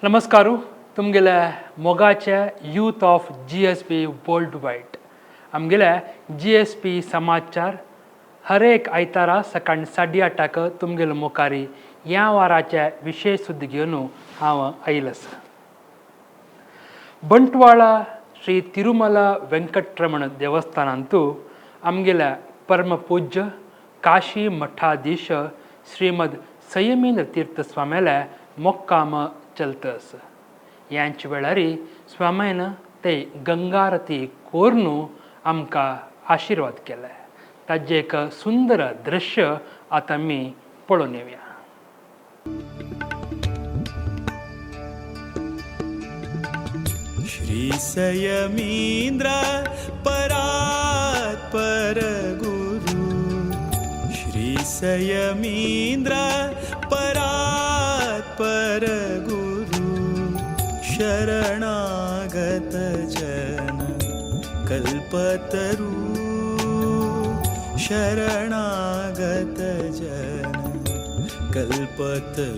नमस्कार तुमगेले मोगाचे youth of GSP world wide आमगेले जीएसपी समाचार हर एक आयतारा सकाळी 8:30 तुमगेले मुखारी ह्या वाराचे विशय सुद्दां घेवन हांव आयलो आसा. बंटवाळा श्री तिरुमला वेंकटरमण देवस्थानांतू आमगेल्या परमपूज्य काशी मठाधीश श्रीमद संयमेंद्र तीर्थ स्वाम्याले मोक्काम चलत आसा. ह्यांच वेळार स्वाम्यान ते गंगारती कोरून आमकां आशिर्वाद केले. ताजें एक सुंदर दृश्य आतां आमी पळोवन येवया. श्री सयमींद्र परात्पर गुरु, श्री सयमींद्र परात्पर गुरु, शरणागत जन कल्पतरु, शरणागत जन कल्पतरु.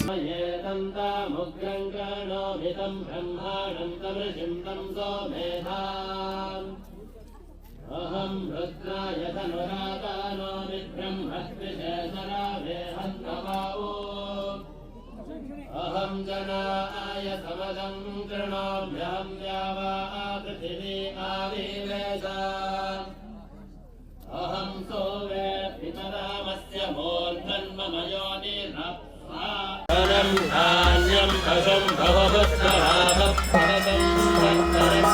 अहं जनाय समदं कृणोम्यहं द्यावा पृथिवी आविवेश. अहं सोवे पितरामस्य मूर्धन्मम योनिरप्सा. धनं धान्यं पशुं भवपुत्रलाभप्रदं सत्तरं.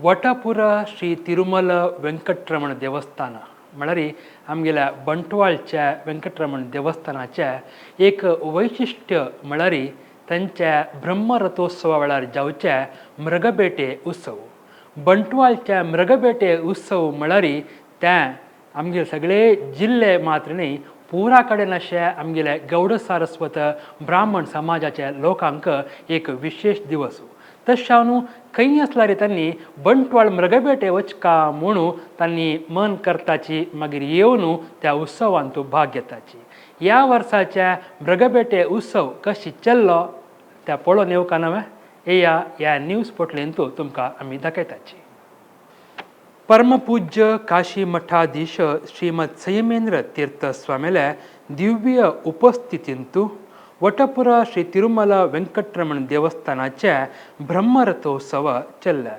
वटापुरा श्री तिरुमल वेंकटरमण देवस्थान म्हळ्यार आमगेल्या बंटवाळच्या वेंकटरमण देवस्थानाचें एक वैशिश्ट्य म्हळ्यार तांच्या ब्रह्मरथोत्सवा वेळार जावचे मृगबेटे उत्सव. बंटवाळच्या मृगबेटे उत्सव म्हळ्यार तें आमगेले सगळे जिल्ले मात्र न्ही पुरा कडेन अशें आमगेले गौड सारस्वत ब्राह्मण समाजाच्या लोकांक एक विशेश दिवस. तशें न्हू खंय आसल्यार तांणी बंटवाळ मृगबेटे वचका म्हणून तांणी मन करताची मागीर येवन त्या उत्सवांत भाग घेताची. ह्या वर्साच्या मृगबेटे उत्सव कशी चल्लो त्या पळोवन येवका नवें येया ह्या न्यूज पोटलेंतू तुमकां आमी दाखयताची. परमपूज्य काशी मठाधीश श्रीमद संयमेंद्र तीर्थ स्वामीले दिव्य उपस्थितींतू वटपुरा श्री तिरुमला वेंकटरमण देवस्थानाचे ब्रह्मरथोत्सव चल्ले.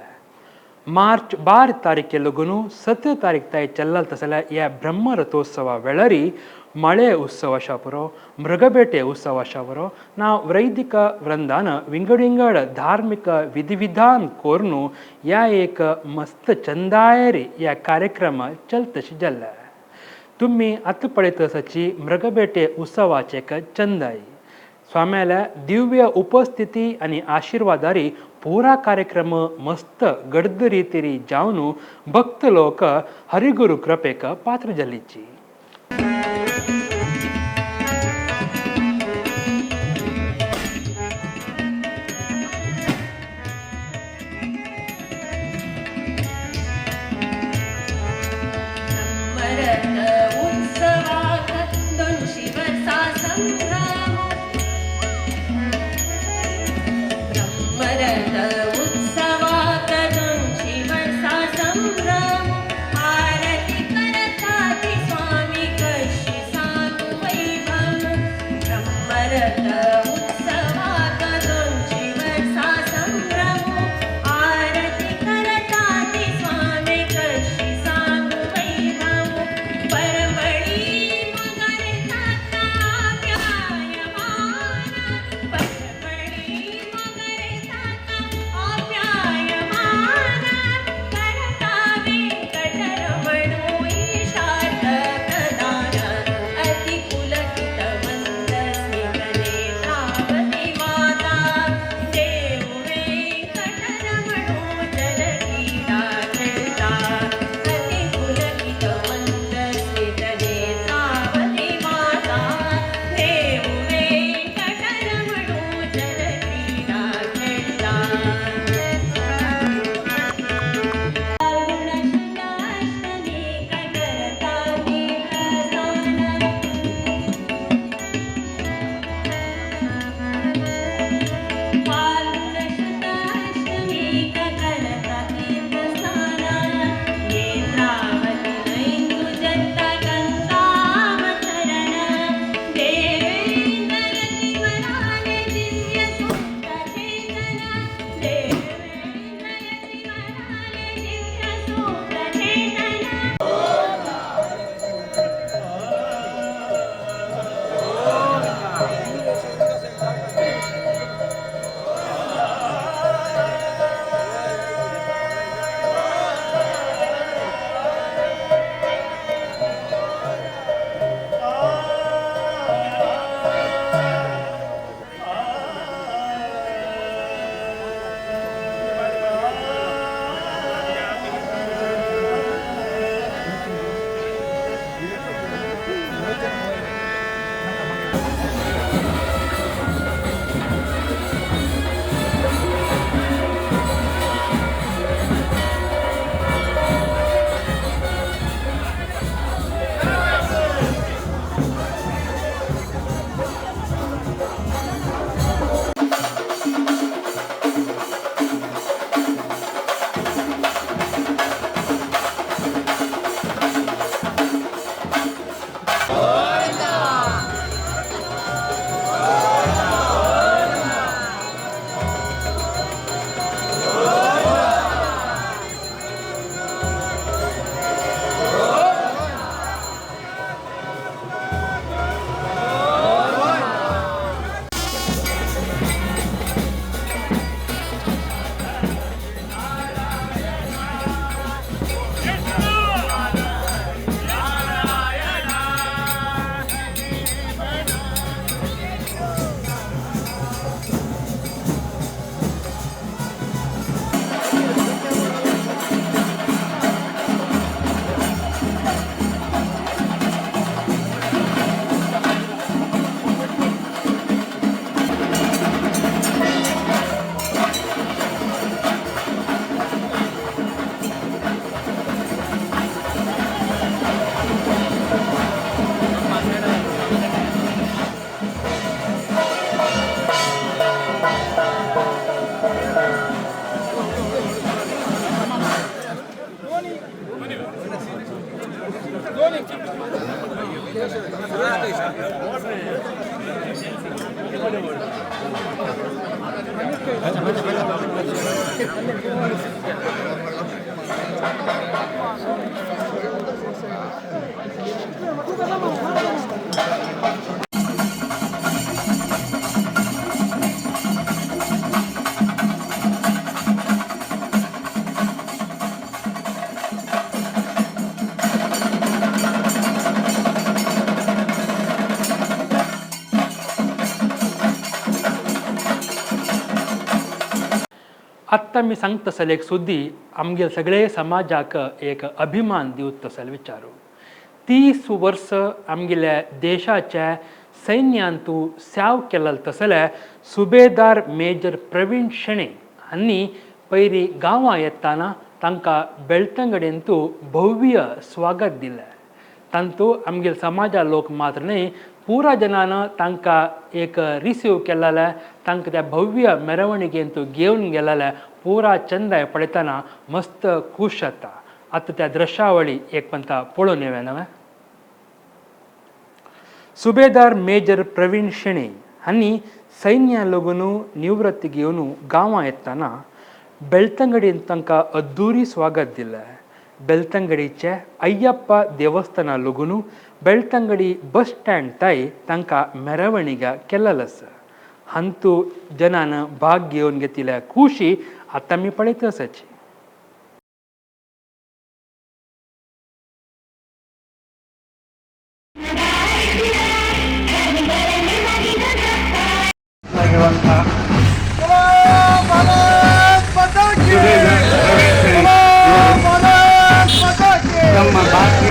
मार्च 12 तारीखे लगून 17 तारीख ताय चल्लाल तसल्या ह्या ब्रह्मरथोत्सवा वेळारी मळे उत्सव आशा पुरो, मृगबेटे उत्सव आशा पुरो ना वैदिक वृंदान विंगड विंगड धार्मिक विधिविधान कोरून ह्या एक मस्त चंदायरी ह्या कार्यक्रम चलतशी जाल्ले. तुमी आतां पळयत आसाची मृगबेटे उत्सवाचे एक चंदाई. स्वाम्याल्या दिव्य उपस्थिती आनी आशिर्वादारी ಪೂರಾ ಕಾರ್ಯಕ್ರಮ ಮಸ್ತ್ ಗಡ್ದ ರೀತಿರಿ ಜಾವನು ಭಕ್ತ ಲೋಕ ಹರಿಗುರು ಕೃಪೆಕ ಪಾತ್ರ ಜಲ್ಲಿಚ್ಚಿ. ಮರದ ಉತ್ಸವಾಕ ದೊನ್ಶಿವಸಾ ಸಂಭ್ರಮ ಬ್ರಹ್ಮರದ ಉತ್ಸವಾಕ ದೊನ್ಶಿವಸಾ ಸಂಭ್ರಮ ಆರತಿ करताति स्वामी कशी सांगू वैभव ब्रह्मरथ उत्सवाक दोनशे वर्षा संभ्रम आरती करताति स्वामी कशी सांगू वैभव परमळी मगर ताता प्यायमान परमळी मगर ताता आप्यायमान करता वेंकटरमणो ईशार्थ प्रदान अति पुलकित मंद स्मित नेत्रावती माता देव वेंकटरमणो जलक्रीडा खेळता अति पुलकित मंद स्मित नेत्रावती माता देव वेंकटरमणो जलक्रीडा खेळता. फाल्गुन शुद्ध अष्टमी करता तीर्थस्नान फाल्गुन शुद्ध अष्टमी करता तीर्थस्नान नेत्रावती नैंदु जत्ता गंगावतरण देवेंद्र वराले दिव्य सुप्त चेतन देवेंद्र वराले दिव्य सुप्त चेतन. आत्तां आमी सांगता तसले एक सुद्दी आमगे सगळे समाजाक एक अभिमान दिवता तसले विचारू. 30 वर्स आमगेल्या देशाच्या सैन्यांतू सेव केल्ले तसले सुबेदार मेजर प्रवीण शेणै हांणी पयलीं गांवां येताना तांकां बेळतंगडेंतू भव्य स्वागत दिलें. तांतू आमगेले समाजा लोक मात्र न्हय, पुरा जनान तांकां एक रिसीव केलेलें, तांकां त्या भव्य मेरवणिकेंतू घेवन गेलेलें पुरा चंदाय पळयतना मस्त खूश जाता. आतां त्या दृश्यावळी एक पंता पळोवन येवया नवें. सुबेदार मेजर प्रवीण शेणै हांणी सैन्या लागून निवृत्ती घेवन गांवां येतना बेळतंगडीन तांकां अद्दुरी स्वागत दिलें. बेलतंगडीचे अय्यप्पा देवस्थाना लागून बेलतंगडी बस स्टँड ताय तांकां मेरवणिगा केल्लें आसा. हांतू जनान भाग घेवन घेतिल्ल्या खुशी आतां आमी पळयत आसाची. ನಮ್ಮ ಭಾರತೀಯ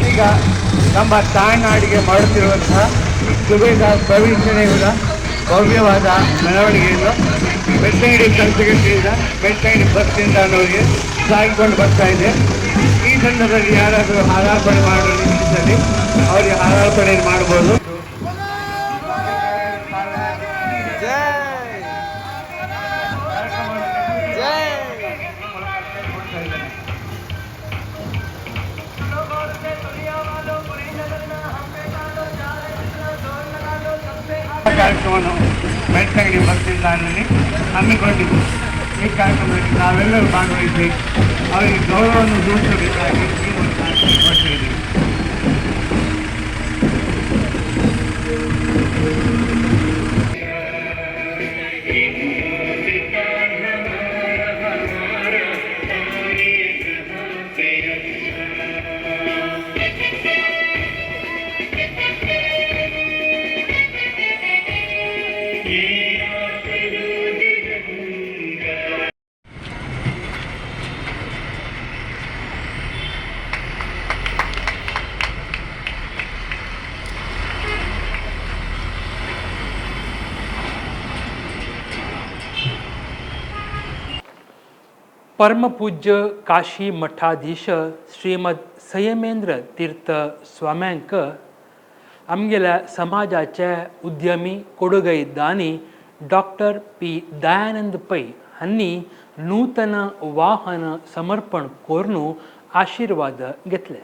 ಈಗ ನಮ್ಮ ತಾಯ್ನಾಡಿಗೆ ಮಾಡುತ್ತಿರುವಂತಹ ಸುಬೇದಾರ್ ಪ್ರವೀಣ್ ಶೆಣೈಯವರ ಭವ್ಯವಾದ ಮೆರವಣಿಗೆಯನ್ನು ಬೆಳ್ತಂಗಡಿ ಸಂಸ್ಥೆಗಳಿಂದ ಬೆಳ್ತಂಗಡಿ ಬಸ್ ನಿಲ್ದಾಣವರೆಗೆ ಸಾಗಿಕೊಂಡು ಬರ್ತಾ ಇದೆ. ಈ ಸಂದರ್ಭದಲ್ಲಿ ಯಾರಾದರೂ ಹಾರಾರ್ಪಣೆ ಮಾಡಲು ಇಚ್ಛಿಸಿದಲ್ಲಿ ಅವರಿಗೆ ಹಾರಾರ್ಪಣೆ ಮಾಡಬಹುದು. ಕಾರ್ಯಕ್ರಮವನ್ನು ಬೆಳ್ತಂಗಡಿ ಬಸ್ ನಿಲ್ದಾಣದಲ್ಲಿ ಹಮ್ಮಿಕೊಂಡಿದ್ದು, ಈ ಕಾರ್ಯಕ್ರಮದಲ್ಲಿ ನಾವೆಲ್ಲರೂ ಭಾಗವಹಿಸಿ ಅವರಿಗೆ ಗೌರವವನ್ನು ಸೂಚಿಸಬೇಕಾಗಿ ಈ ಒಂದು ಕಾರ್ಯಕ್ರಮ ಕೊಟ್ಟಿದ್ದೀವಿ. परमपूज्य काशी मठाधीश श्रीमद संयमेंद्र तीर्थ स्वाम्यांक आमगेल्या समाजाचे उद्यमी कोडुगई दानी डॉक्टर पी दयानंद पै हांणी नूतन वाहन समर्पण करून आशिर्वाद घेतले.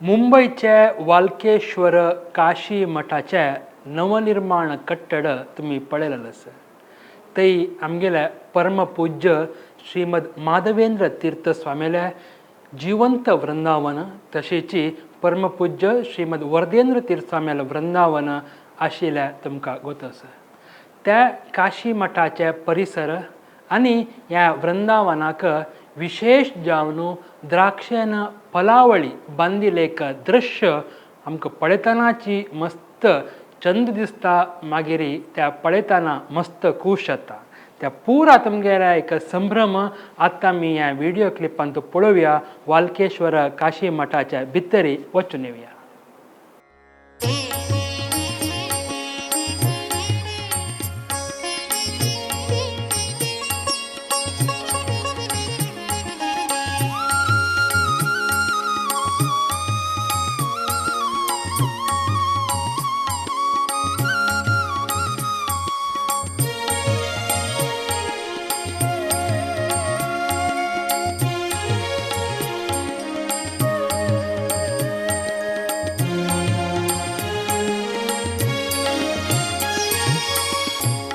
मुंबयचे वालकेश्वर काशी मठाचे नवनिर्माण कट्टड तुमी पळयलेलें आसा. थंय आमगेले परमपूज्य श्रीमद माधवेंद्र तीर्थ स्वामीले जिवंत वृंदावन तशेंच परमपूज्य श्रीमद वर्धेंद्र तीर्थ स्वामीले वृंदावन आशिल्लें तुमकां गोत आसा. त्या काशी मठाचे परिसर आनी ह्या वृंदावनाक विशेष जावन द्राक्षेन फलावळी बांदिल्लें एक दृश्य आमकां पळयतनाची मस्त चंद दिसता. मागीर त्या पळयतना मस्त खूश जाता. त्या पुरा तुमगेल्या एक संभ्रम आतां आमी ह्या व्हिडियो क्लिपांत पळोवया. वालकेश्वर काशी मठाच्या भितरी वचून येवया.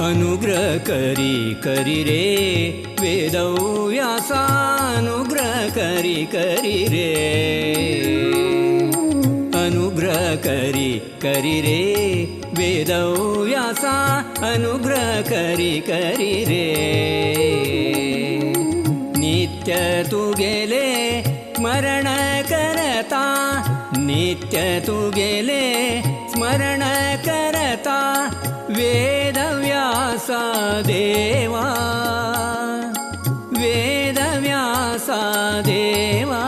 अनुग्रह करी करी रे वेदव्यासा, अनुग्रह करी करी रे, अनुग्रह करी करी रे वेदव्यासा, अनुग्रह करी करी रे. नित्य तुगेले स्मरण करता, नित्य तुगेले स्मरण करता वेदव्यासा देवा, वेदव्यासा देवा.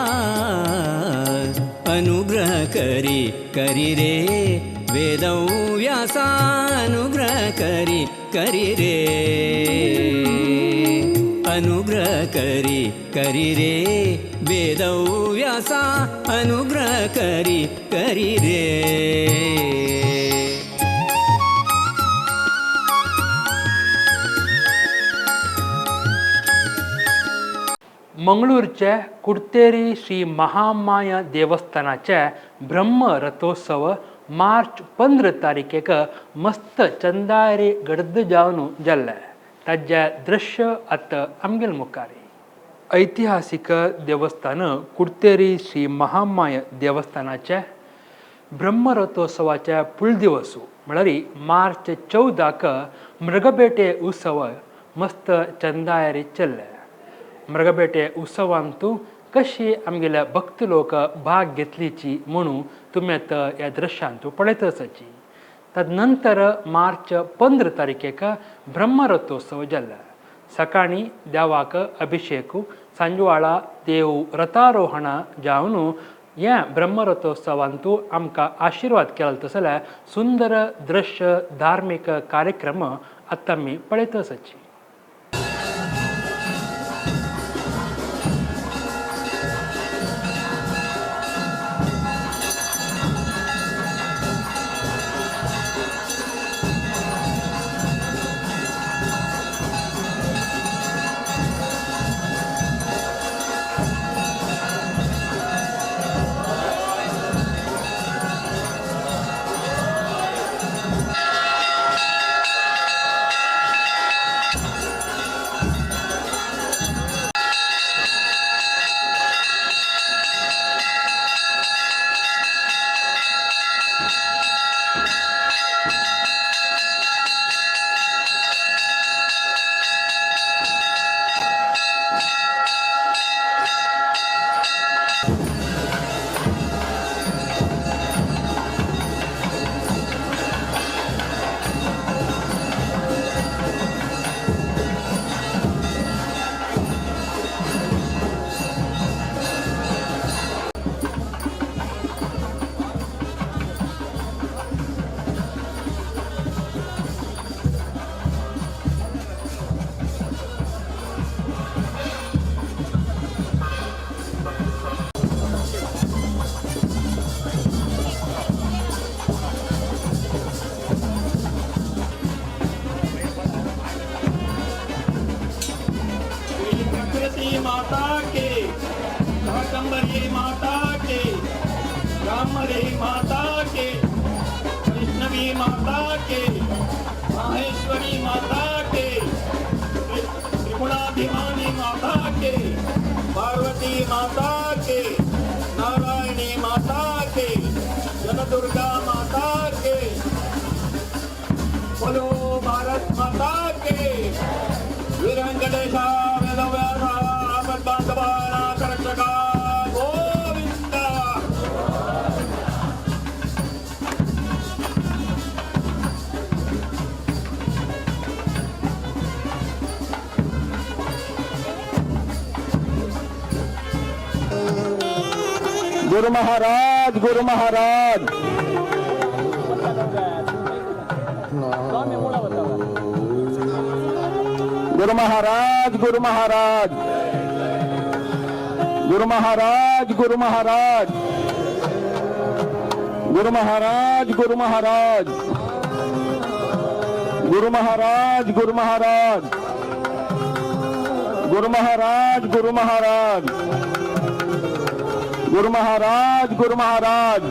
अनुग्रह करी करी रे वेदव्यासा, अनुग्रह करी करी रे, अनुग्रह करी करी रे वेदव्यासा, अनुग्रह करी करी रे. मंगळूरचे कुडतेरी श्री महामाया देवस्थानाचे ब्रह्म रथोत्सव मार्च 15 तारखेक मस्त चंदारी गडद जावन जाल्ले. ताजे दृश्य आतां आमगेले मुखार. ऐतिहासीक देवस्थान कुडतेरी श्री महामाया देवस्थानाचे ब्रह्मरथोत्सवाचे पुळदिवस म्हळ्यार मार्च 14 मृगबेटे उत्सव मस्त चंदारी चल्ले. मृगबेटे उत्सवांतू कशी आमगेले भक्त लोक भाग घेतलीची म्हणून तुमी आतां ह्या दृश्यांतू पळयत आसाची. तदनंतर मार्च 15 तारखेक ब्रह्मरथोत्सव जाल्लो. सकाळीं देवाक अभिषेक, सांजवाळा देव रथारोहण जावन ह्या ब्रह्मरथोत्सवांतू आमकां आशिर्वाद केलो तसले सुंदर दृश्य धार्मीक कार्यक्रम आतां आमी पळयत आसाची. माहेश्वरी माता के, माहेश्वरी माता के, त्रिगुणाभिमानी माता के, पार्वती माता के, नारायणी माता के, जनदुर्गा माता के, बोलो भारत माता के। वीर वेंकटेशा वेदव्यासा आपद्बांधवा रक्षका गोविंदा। गुरु महाराज, गुरु महाराज। गुरु महाराज, गुरु महाराज, गुरु महाराज, गुरु महाराज, गुरु महाराज, गुरु महाराज, गुरु महाराज, गुरु महाराज, गुरु महाराज, गुरु महाराज, गुरु महाराज, गुरु महाराज।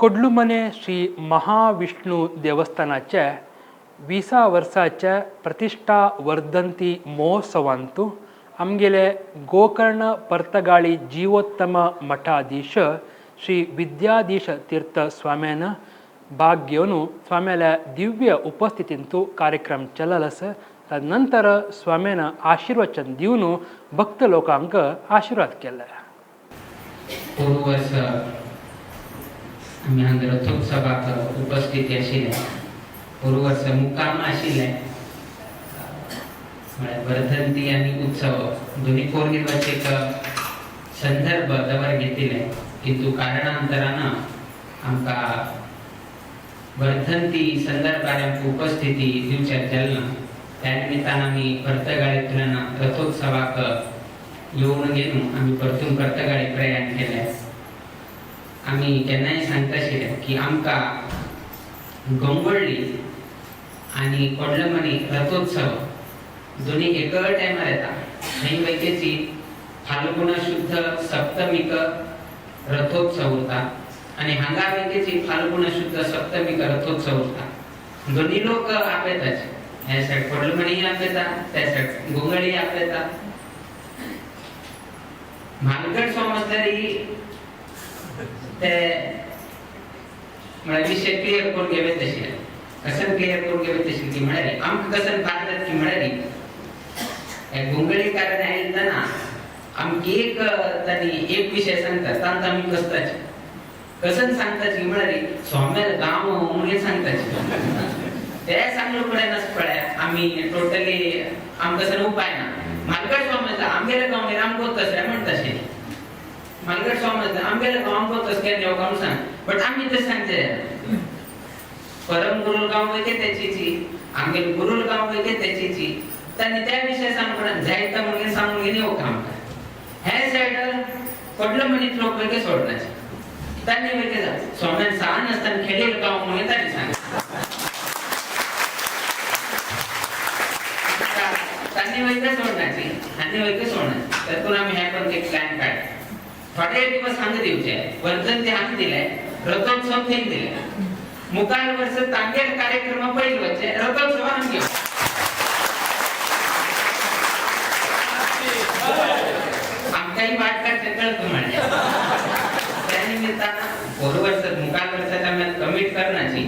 कोडलुमने श्री महाविष्णू देवस्थानाचे 20 वर्साचे प्रतिष्ठा वर्धंती महोत्सवांतु आमगेले गोकर्ण पर्तगाळी जीवोत्तम मठाधीश श्री विद्याधीश तीर्थ स्वाम्यान भाग घेवन स्वाम्याल्या दिव्य उपस्थितींतु कार्यक्रम चलल आसा. तदनंतर स्वाम्यान आशीर्वचन दिवन भक्त लोकांक आशीर्वाद केले. पूर्व वर्स आमी हांगा रथोत्सवाक उपस्थिती आशिल्ले. पूर्व वर्स मुकाम आशिल्ले, म्हळ्यार वर्धंती आनी उत्सव दोन्ही कोर घेवपाचे एक संदर्भ दवर घेतिल्ले, किंतु कारणांतरान आमकां वर्धंती संदर्भार आमकां उपस्थिती दिवच्याक जाली ना. त्या निमित्तान आमी पर्तगाळींतल्यान रथोत्सवाक येवन घेवन आमी परतून पर्तगाळी प्रयाण केले. आमी केन्नाय सांगता आशिल्ले की आमकां गंगोळ्ळी आनी कोडलमणी रथोत्सव दोन्ही एक टायमार येता. थंय वयतेची फाल्गुन शुद्ध सप्तमीक रथोत्सव उरता आनी हांगा वयतेची फाल्गुन शुद्ध सप्तमीक रथोत्सव उरता. दोन्ही लोक आपयताच, ह्या सायड कोडलमणी आपयता, त्या सायड गोंगळी आपयता. म्हालगड समजल्यार ते म्हळ्यार विशय क्लियर करून घेवे तशें कसन क्लियर करून घेवे तशें की म्हळ्यार आमकां कसन पारतात की म्हळ्यार हे गोंगळीकार आयतना आमकां एक तांणी एक विशय सांगता तांकां आमी कसताचे कसन सांगताची की म्हळ्यार स्वाम्याल गांव म्हणून सांगताचे ते सांगलो पळय नास पळय आमी टोटली आमकां कसन उपाय ना. म्हालगड स्वामी आमगेले गांव आमकां तसरें म्हणटाशें म्हालगड स्वामी आमगेले गांव आमकां तसकें येवं काम सांग, बट आमी तशें सांगचे परम गुरुल गांव वयते त्याची आमगेले गुरुल गांव वयते त्याची तांणी त्या विशय सांगून जायता म्हणून सांगून घेवन येवं काम हे सायड कोडलो म्हणीत लोक वयते सोडनाचे तांणी वयते स्वाम्यान सान आसतना खेडेल गांव म्हणून तांणी सांग तांणी वयते सोडनाची आनी वयते सोडनाचे. तातूंत आमी हे पण एक प्लॅन काडले. थोडे दिवस हांगा दिवचे, वर्धन ते हांगा दिले, रथोत्सव थंय दिले, मुखार वर्स तांगेर कार्यक्रम पयलीं वचचे, रथोत्सव हांगा घेवचे. काही वाट काडचें कळत म्हणलें. त्या निमित्तान 4 वर्सां मुखार वर्साक आमी कमीट करनाची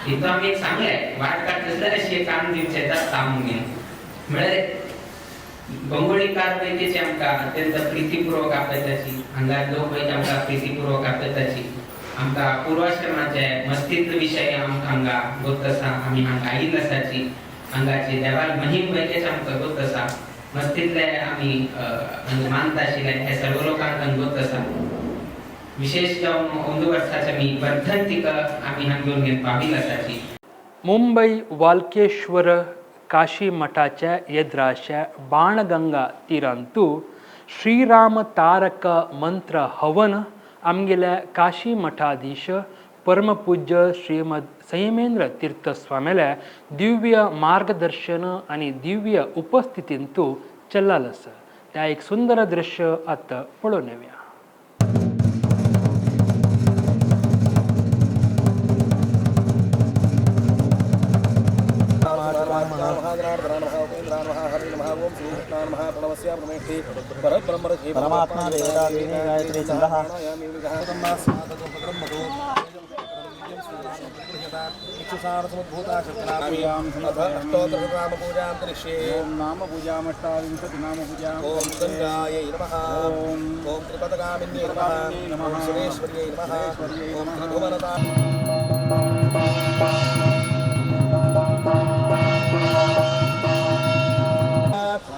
हितून आमी एक सांगलें वाट काडचें जाल्यार अशें काम दिवचें जाता म्हणून. म्हळ्यार गंगोळीकार वैद्याची आमकां अत्यंत प्रितीपूर्वक आपयताची, हांगा लोक वैद्य आमकां प्रितीपूर्वक आपयताची. आमकां पूर्वाश्रमाचे मस्तींतलो विशय आमकां हांगा गोत आसा, आमी हांगा आयिल्ले आसाची. हांगाची देवाल महिम वैद्याचे आमकां गोत आसा, मस्तींतले आमी मानता आशिल्ले हे सर्व लोकांक गोत आसा. विशेष जावन अंदू वर्साचे आमी वर्धंतीक आमी हांगा घेवन घेवन पाविल्ले आसाची. मुंबई वालकेश्वर काशी मठाच्या येद्राच्या बाणगंगा तीरांतू श्रीराम तारक मंत्र हवन आमगेल्या काशी मठाधीश परमपूज्य श्रीमद संयमेंद्र तीर्थस्वामील्या दिव्य मार्गदर्शन आनी दिव्य उपस्थितींतू चल्लाल आसा. त्या एक सुंदर दृश्य आतां पळोवन येवया. परमात्मा देवता देवी गायत्री छंदः नाम पूजामष्टाविंशति नाम पूजा ओम गंगायै नमः, ओम त्रिपदगामिन्यै नमः, ओम सुरेश्वर्यै नमः, ओम त्रिभुवनता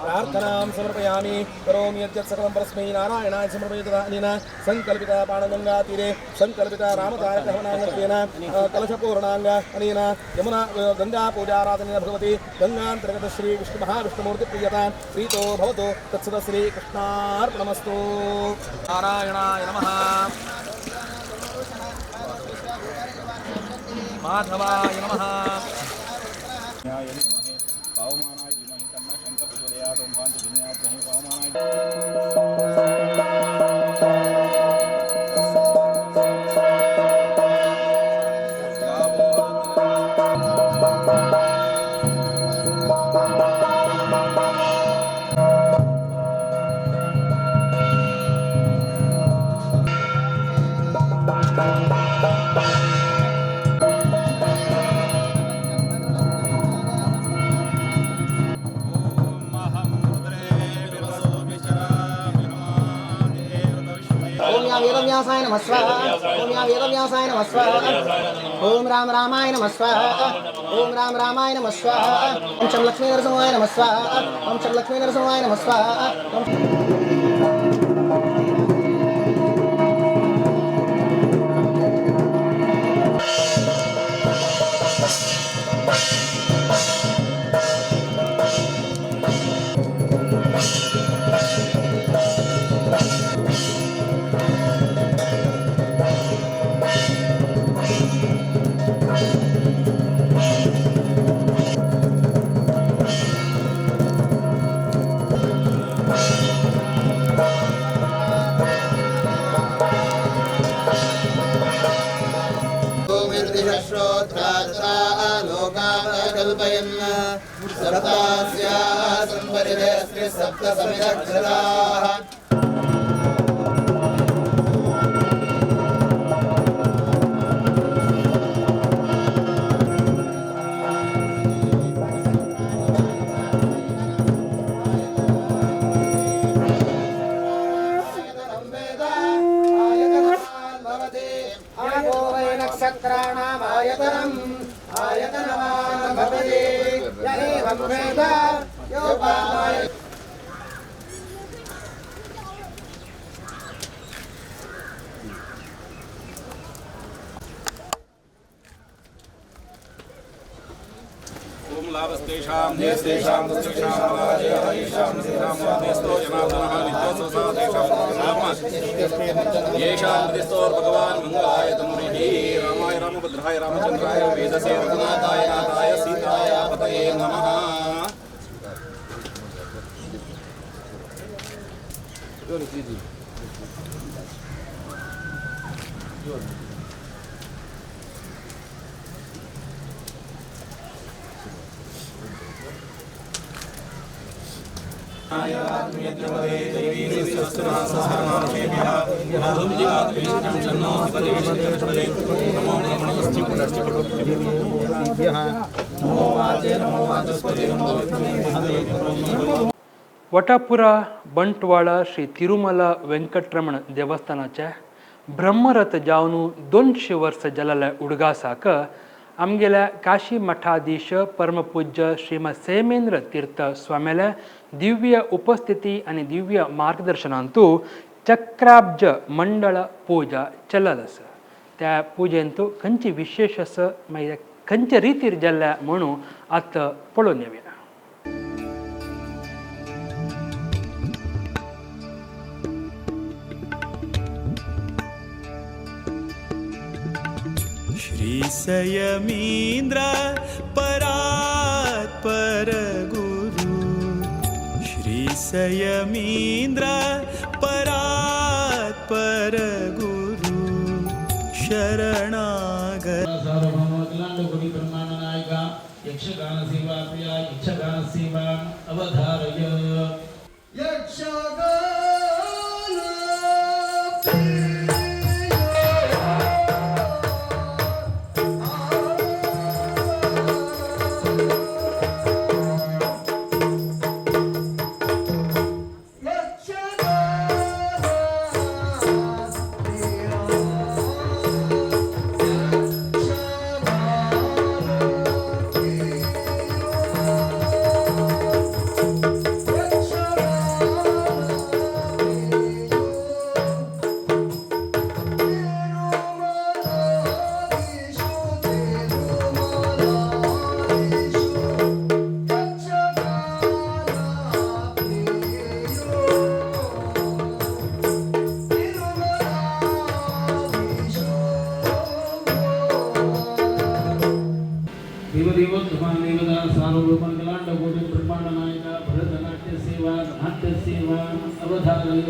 प्रार्थनां समर्पयामि. करोमि यद्यत् सकलं परस्मै नारायणाय समर्पयतु. अनेन संकल्पिता बाणगंगा तीरे संकल्पिता रामतारकहवनाङ्गत्वेन कलशपूर्णाङ्ग अनेन यमुना गंगा पूजाराधनेन भगवती गंगान्तर्गत श्री विष्णु महाविष्णुमूर्ति प्रियता प्रीतो भवतु. तत्सद श्री कृष्णार्पणमस्तु. नारायणाय नमः, माधवाय नमः. वेदव्यासाय नमः स्वाहा, ओम या वेदव्यासाय नमः स्वाहा, ओम राम रामाय नमः स्वाहा, ओम राम रामाय नमः स्वाहा, ओम शं लक्ष्मी नरसिंहाय नमः स्वाहा, ओम शं लक्ष्मी नरसिंहाय नमः स्वाहा. भगवान मंगलाय तनुरिः रामाय रामभद्राय रामचंद्राय वेदसे रघुनाथाय नाथाय सीताय पतये नमः. वटापुरा बंटवाळ श्री तिरुमला वेंकटरमण देवस्थानाचे ब्रह्मरथ जावन 200 वर्सां जाल्ल्या उडगासाक आमगेल्या काशी मठाधीश परमपूज्य श्रीमद सेमेंद्र तीर्थ स्वाम्याल्या दिव्य उपस्थिती आनी दिव्य मार्गदर्शनांतू चक्राब्ज मंडळ पूजा चलत आसा. त्या पुजेंतू खंयची विशेष आसा मागीर खंयचे रितीर जाल्ल्या म्हणून आतां पळोवन येवया. श्रीसयमीन्द्र परात्पर गुरु श्रीसयमीन्द्र परात्पर गुरु शरणागत सार्वभौम ब्रह्मांड नायका यक्षगान सेवा प्रिया यक्षगान सेवा अवधारय. ब्रह्मांड नायका भरतनाट्य सेवा नाट्य सेवा अवधारय.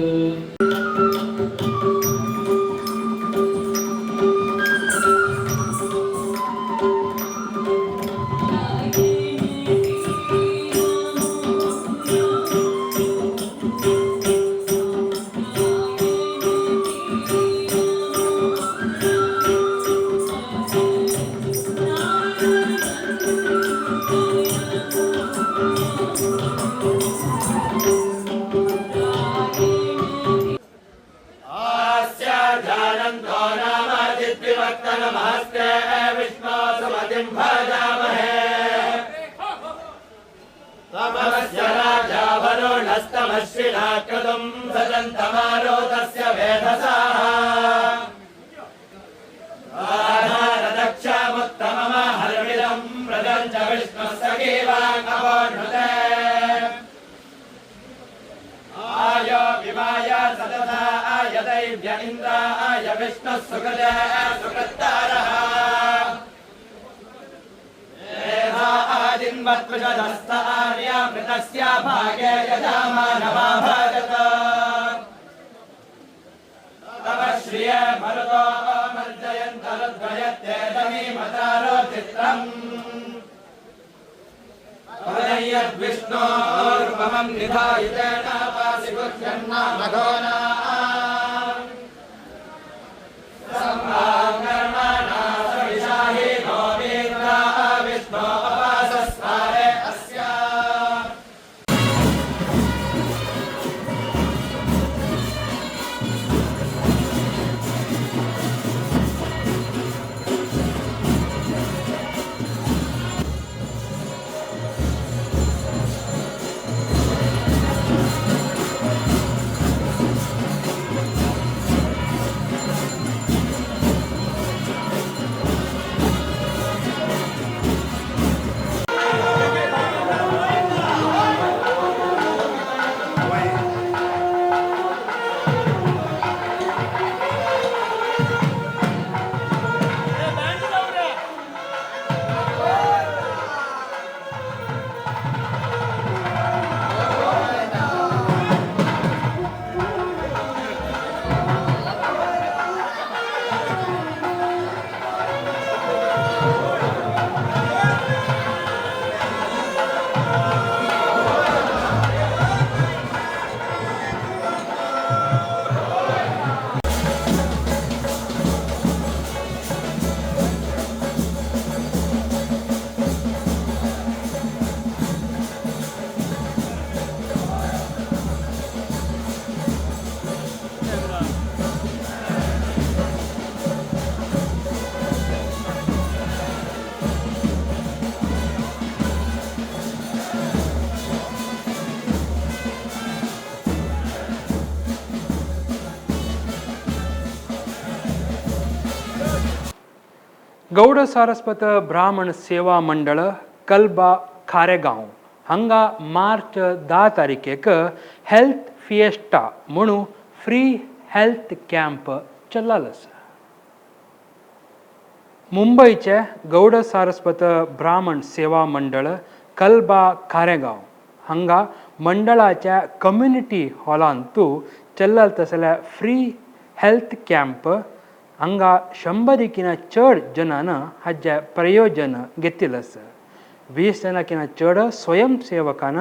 गौड सारस्वत ब्राह्मण सेवा मंडळ कल्बा खारेगांव हांगा मार्च 10 तारखेक हेल्थ फिएस्टा म्हणून फ्री हेल्थ कॅम्प चल्लाल आसा. मुंबयचे गौड सारस्वत ब्राह्मण सेवा मंडळ कल्बा खारेगांव हांगा मंडळाच्या कम्युनिटी हॉलांतू चल्लाल तसल्या फ्री हेल्थ कॅम्प हांगा 100 चड जणांन हाजें प्रयोजन घेतिल्लें आसा. 20 जाणांकिना चड स्वयंसेवकान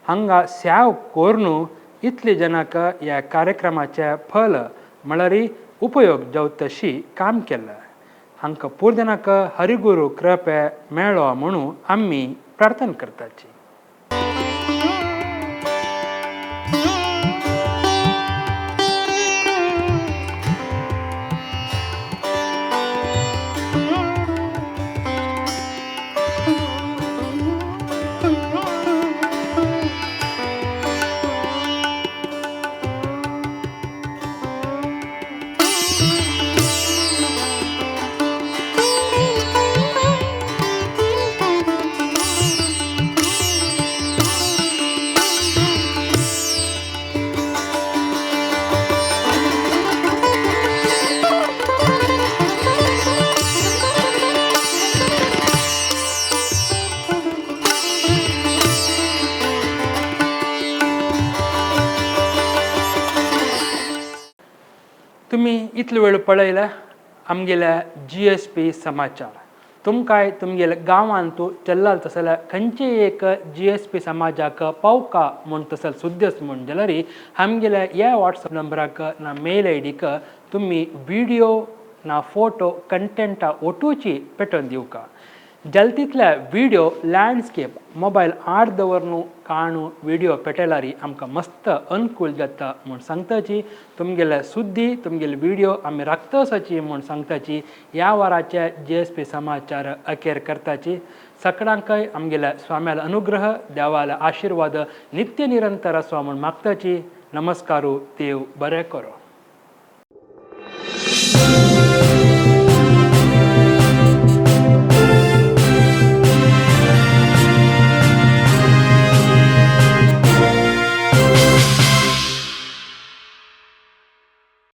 हांगा सेव करून इतले जणांक ह्या कार्यक्रमाचें फल म्हळ्यार उपयोग जावतशी काम केलां. हांकां पूर्जनाक हरिगुरू कृपे मेळो म्हणून आमी प्रार्थना करताची. तुमी इतलो वेळ पळयला आमगेल्या GSP समाचार. तुमकांय तुमगेल्या गांवांत चल्लाल तसल्या खंयचेय एक GSP समाजाक पावका म्हूण तसल सुद्दस म्हूण जाल्यार आमगेल्या ह्या वॉट्सएप नंबराक ना मेल आयडीक तुमी व्हिडियो ना फोटो कंटेंटा ओटूची पेटोवन दिवका. जलतीतल्या व्हिडियो लँडस्केप मोबायल आड दवरनु काणू व्हिडियो पेटयल्यार आमकां मस्त अनुकूल जाता म्हूण सांगताची. तुमगेले सुद्दी तुमगेले व्हिडियो आमी राखताची म्हूण सांगताची. ह्या वाराचे GSP समाचार अखेर करताची. सगळ्यांकय आमगेल्या स्वाम्याला अनुग्रह देवाला आशीर्वाद नित्य निरंतर आसा म्हूण मागताची. नमस्कारू. देव बरें करो.